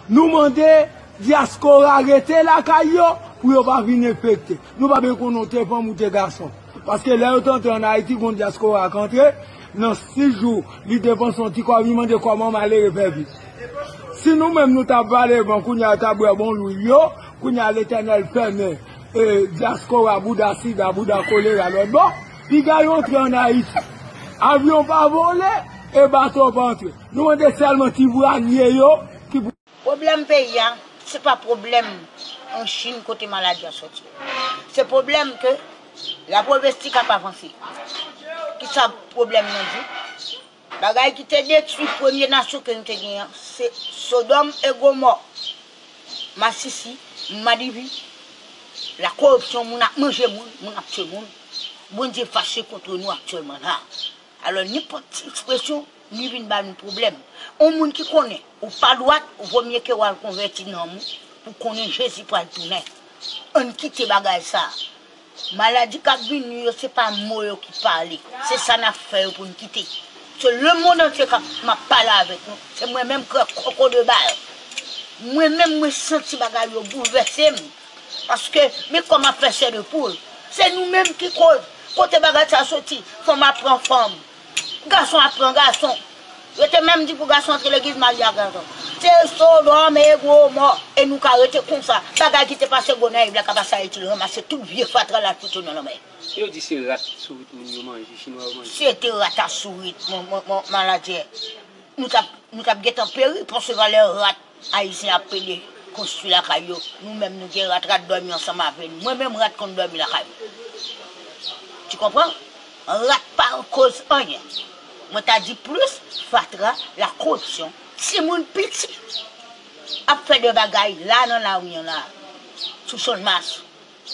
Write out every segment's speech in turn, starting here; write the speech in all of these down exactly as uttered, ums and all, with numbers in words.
Nou mande dyaspora rete lakay yo pou yo pa vin enfekte. Nou pa bezwen konn ou te fanm ou te gason. Paske lè yo te antre ann Ayiti, gon dyaspora k antre, nan sis jou, li depanse yon ti kòb, li mande kòman malere fè viv. Si nou menm nou t ap vale van, kounye a yo t ap bwè bon lwil yo, kounye a Letènèl fèmen e, dyaspora, bouda sida, bouda kolera lòt bò, piga yo antre ann Ayiti. Avyon pa vole e bato pa antre. Nou mande sèlman ti vwalye yo ki pou. Pwoblèm peyi a, se pa pwoblèm an Chin kote maladi a soti. Se pwoblèm ke lapwovestik ap avanse. Kisa pwoblèm nan di? Bagay ki te detwi premye nasyon ke nou te genyen an, se Sodòm e Gomò. Masisi, Madipi, lakoripsyon, moun ap manje moun, moun ap tiye moun. Bondye fache kont nou aktyèlman la. Alò, nenpòt ti ekspresyon, li vin ba nou pwoblèm. Yon moun ki konnen ou pa dwat, vo mye ke w al konvèti nanm ou pou konnen Jezi pral tounen. Ann kite bagay sa a. Maladi k ap vini yo, se pa mo yo ki pale. Se sa n ap fè yo pou n kite. Se lemonn antye k ap, m ap pale avèk nou. Se mwen menm k krè koko de bal. Mwen menm, mwen santi bagay yo boulvèse m. Paske, men kòman ap fè chè de poul. Se nou menm ki koz. Kote bagay sa soti? Fanm ap pran fanm. Gason ap pran gason. Yo te menm di pou gason antre legliz, marye ak gason. Se Sodòm e Gomò. E nou ka rete konsa. Bagay ki te pase Gonayiv la ka pase Ayiti, l ranmase tout vye fatra l al fout yo nan lanmè. Yo di se rat sourit moun yo manje, chinwa yo manje. Se te rat ak sourit, mon, mon, mon, maladie. Nou t ap, nou t ap gentan peri, paske valè rat Ayisyen ap pede konstwi lakay yo. Nou menm nou gen rat, rat dòmi ansanm avè nou. Mwen menm rat konn dòmi lakay mwen. Tu comprends? Rat pa koz anyen. Mwen ta di plis fatra, la koripsyon. Timoun piti ap fè de bagay la nan lari an la. Sou Channmas.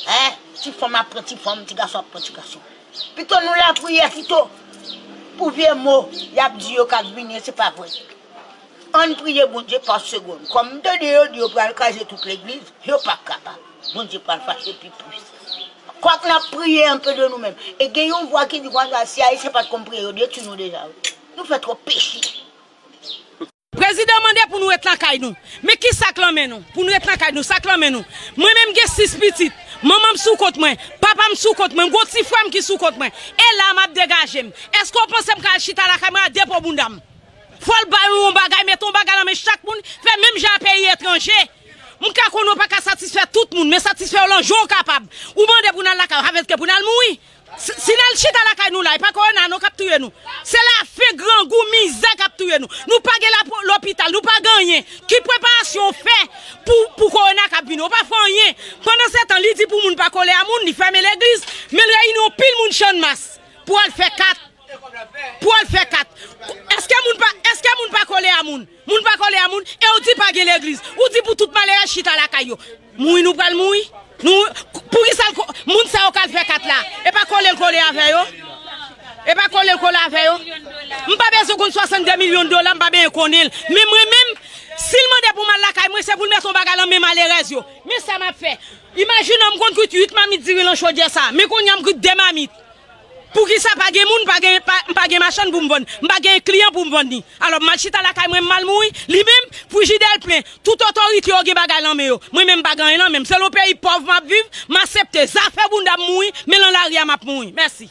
Hein? Ti fanm ap pran ti fanm, ti gason ap pran ti gason. Pito nou lapriyè pito. Pou vye mo y ap di yo k ap vini, se pa vre. Ann priye Bondye pa segonn. Kòm m tande yo di yo pral kraze tout legliz, yo p ap kapab. Bondye pral fache pi plis. Kwak n ap priye anpe de nou menm. E gen yon vwa ki di konsa, si Ayisyen pa t konn priye, yo detwi nou deja, wi. Nou fè twòp peche. Prezidan mande pou nou ret lakay nou. Men ki sa k lan men nou? Pou nou ret lakay nou, sa k lan men nou? Mwen menm gen sis pitit. Manman m sou kont mwen, papa m sou kont mwen, m gon ti frè m ki sou kont mwen. E la m ap degaje m. Èske w panse m ka al chita lakay mwen a depo bounda m? Fò l ba nou yon bagay, mete yon bagay nan men chak moun, fè menm jan a peyi etranje. M ka konnen w pa ka satisfè tout moun, men satisfè yo lan jan w kapab. Ou mande pou n al lakay w, sa vle di ke pou n al mouri. Si, si n al chita lakay nou la, e pa kowona non k ap touye nou. Se lafen, grangou, mizè k ap touye nou. Nou pa gen lapo-, lopital, nou pa gen anyen. Ki preparasyon w fè pou, pou kowona k ap vini? Ou pa fè anyen. Pandansetan, li di pou moun pa kole a moun, li fèmen legliz, men l reyini yon pil moun Channmas pou al fè kat. Pou al fè kat. Èske moun pa, èske moun pa kole a moun? Moun pa kole a moun, e w di pa gen legliz. Ou di pou tout malere chita lakay yo. Mouri nou pral mouri. Nou, poukisa l ko-, moun sa yo k al fè kat la? E pa kole l kole avè yo? E pa kole l kole avè yo? M pa bezwen konn swasanndde milyon dola, m pa bezwen konnen l. Men mwen menm, si l mande pou m al lakay mwen, se pou l mete yon bagay lan men malerèz yo. Men sa m ap fè. Imajine w, m konn kwit uit mamit diri lan chodyè sa. Men kounye a m kwit de mamit. Poukisa pa gen moun, pa gen, pa, m pa gen machann pou m vann, m pa gen kliyan pou m vann li? Alò, m al chita lakay mwen, m al mouri? Li menm, frijidè l plen, tout otorite yo gen bagay lan men yo. Mwen menm, m pa gen anyen lan men m. Se yon peyi pòv m ap viv, m aksepte. Zafè bounda m mouri, men lan lari a m ap mouri. Mèsi.